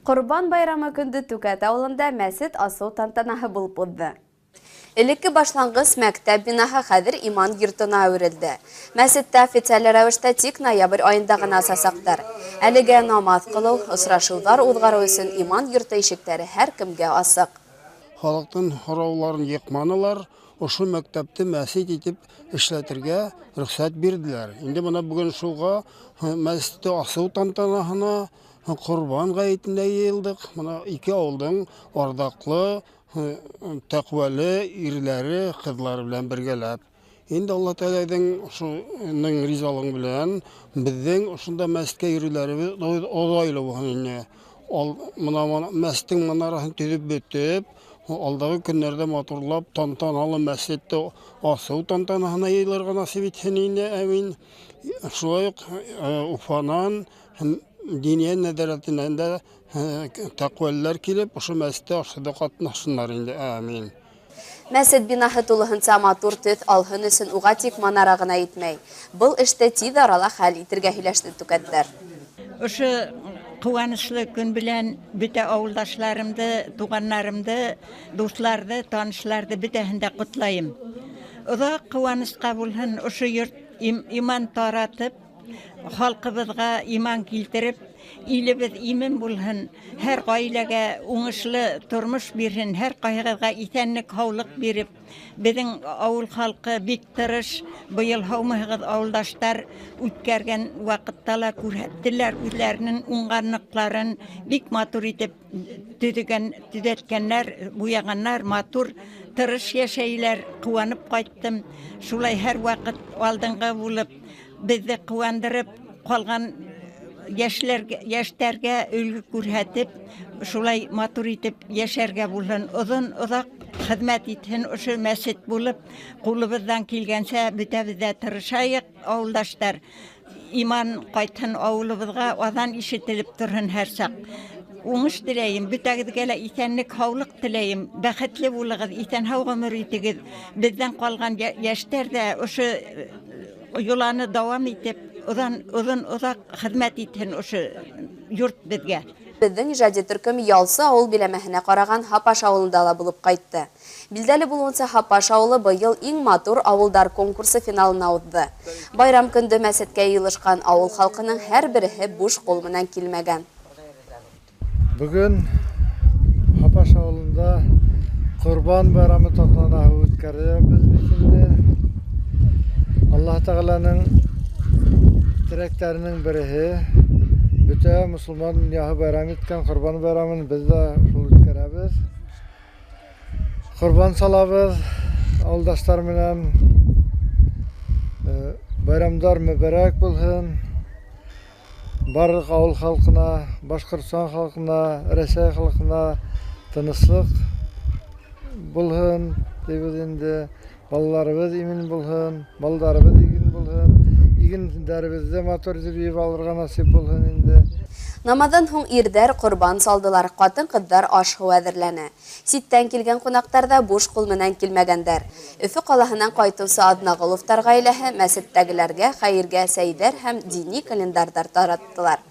Ҡорбан байрамы көндө Түкәт ауылында мәсет асыу тантанаһы булып уҙҙы. Элекке башланғыс мәктәп бинаһы хәҙер иман йортона әүерелде. Мәсетте официаль рәүештә тик ноябрь айында ғына асасаҡтар. Әлегә намаҙ ҡылыу, осрашыуҙар уҙғарыу өсөн иман йорто ишектәре һәр кемгә асыҡ. Халыҡтың һорауларын йыҡманылар, ошо мәктәпте мәсет итеп эшләтергә рөхсәт бирҙеләр. Инде бына бөгөн шуға мәсетте асыу тантанаһына Ҡорбан ғәйетенә йыйылдыҡ. Бына ике ауылдың арҙаҡлы, тәҡүәле ирләре, ҡыҙлары белән бергәләп. Инде Алла Тәғәләнең ошоның ризалығы белән беҙҙең ошонда мәсеткә йөрөүҙәребеҙ оҙайлы булһын ине. Бына мәсеттең манараһын төҙөп бөтөп, алдағы көндәрҙә матурлап тантаналы мәсетте асыу тантанаһына йыйылырға насип итһен ине, әмин. Шулай уҡ Уфанан һәм Диниә нәҙәрәтенән дә тәҡүәлеләр килеп, ошо мәсеттә асыуҙа ҡатнашһындар инде, әмин. Мәсет бинаһы тулыһынса матур төҫ алһын өсөн уға тик манара ғына етмәй. Был эште тиҙ арала хәл итергә һөйләште түкәттәр. Ошо ҡыуаныслы көн белән бөтә ауылдашларымды, туғаннарымды, дуҫларҙы, танышларҙы бөтәһен дә ҡотлайым. Оҙаҡ ҡыуанысҡа булһын ошо йорт иман таратып, халҡыбыҙға иман килтереп, илебеҙ имен булһын, һәр ғаиләгә уңышлы тормош бирһен, һәр ҡайһығыҙға иҫәнлек, һаулыҡ биреп, беҙҙең ауыл халҡы бик тырыш, быйыл һаумыһығыҙ ауылдаштар үткәргән ваҡытта ла күрһәттеләр үҙҙәренең уңғанлыҡларын, бик матур итеп төҙәткәннәр, буяғаннар, матур, тырыш йәшәйләр, ҡыуанып ҡайттым. Шулай һәр ваҡыт алдынғы булып, беҙҙе ҡыуандырып, ҡалған йәштәргә өлгө күрһәтеп, шулай матур итеп йәшәргә булһын, оҙон оҙаҡ хеҙмәт итһен ошо мәсет булып, ҡулыбыҙҙан килгәнсә бөтәбеҙ ҙә тырышайыҡ, ауылдаштар. Иман ҡайтһын ауылыбыҙға, аҙан ишетелеп торһон һәр саҡ. Уңыш теләйем, бөтәгеҙгә лә иҫәнлек, һаулыҡ теләйем, бәхетле булығыҙ, иҫән-һау ғүмер итегеҙ. Беҙҙән ҡалған йәштәр ҙә ошо йоланы дауам итеп, оҙон оҙаҡ хеҙмәт итһен ошо йорт беҙгә. Беҙҙең ижади төркөм Ялсы ауыл биләмәһенә ҡараған Һапаш ауылында ла булып ҡайтты. Билдәле булыуынса, Һапаш ауылы быйыл иң матур ауылдар конкурсы финалына уҙҙы. Байрам көндө мәсеткә йыйылышҡан ауыл халҡының һәр береһе буш ҡул менән килмәгән. Бөгөн Һапаш ауылында Ҡорбан байрамы тантанаһы үткәрәбеҙ бит инде. Аллаһ Тәғәләнең теләктәренең береһе, бөтә мосолман донъяһы байрам иткән Ҡорбан байрамын беҙ ҙә шул үткәрәбеҙ. Ҡорбан салабыҙ ауылдаштар менән. Байрамдар мөбәрәк булһын. Барлыҡ ауыл халҡына, Башҡортостан халҡына, Рәсәй халҡына тыныслыҡ булһын тибеҙ инде. Балаларыбыҙ имен булһын, малдарыбыҙ иген булһын, игендәребеҙҙе матур итеп йыйып алырға насип булһын инде. Намаҙҙан һуң ирҙәр ҡорбан салдылар, ҡатын-ҡыҙҙар аш-һыу әҙерләне. Ситтән килгән ҡунаҡтар ҙа буш ҡул менән килмәгәндәр. Өфө ҡалаһынан ҡайтыусы Аҙнағоловтар ғаиләһе мәсеттәгеләргә хәйергә сәйҙәр һәм дини календарҙар тараттылар.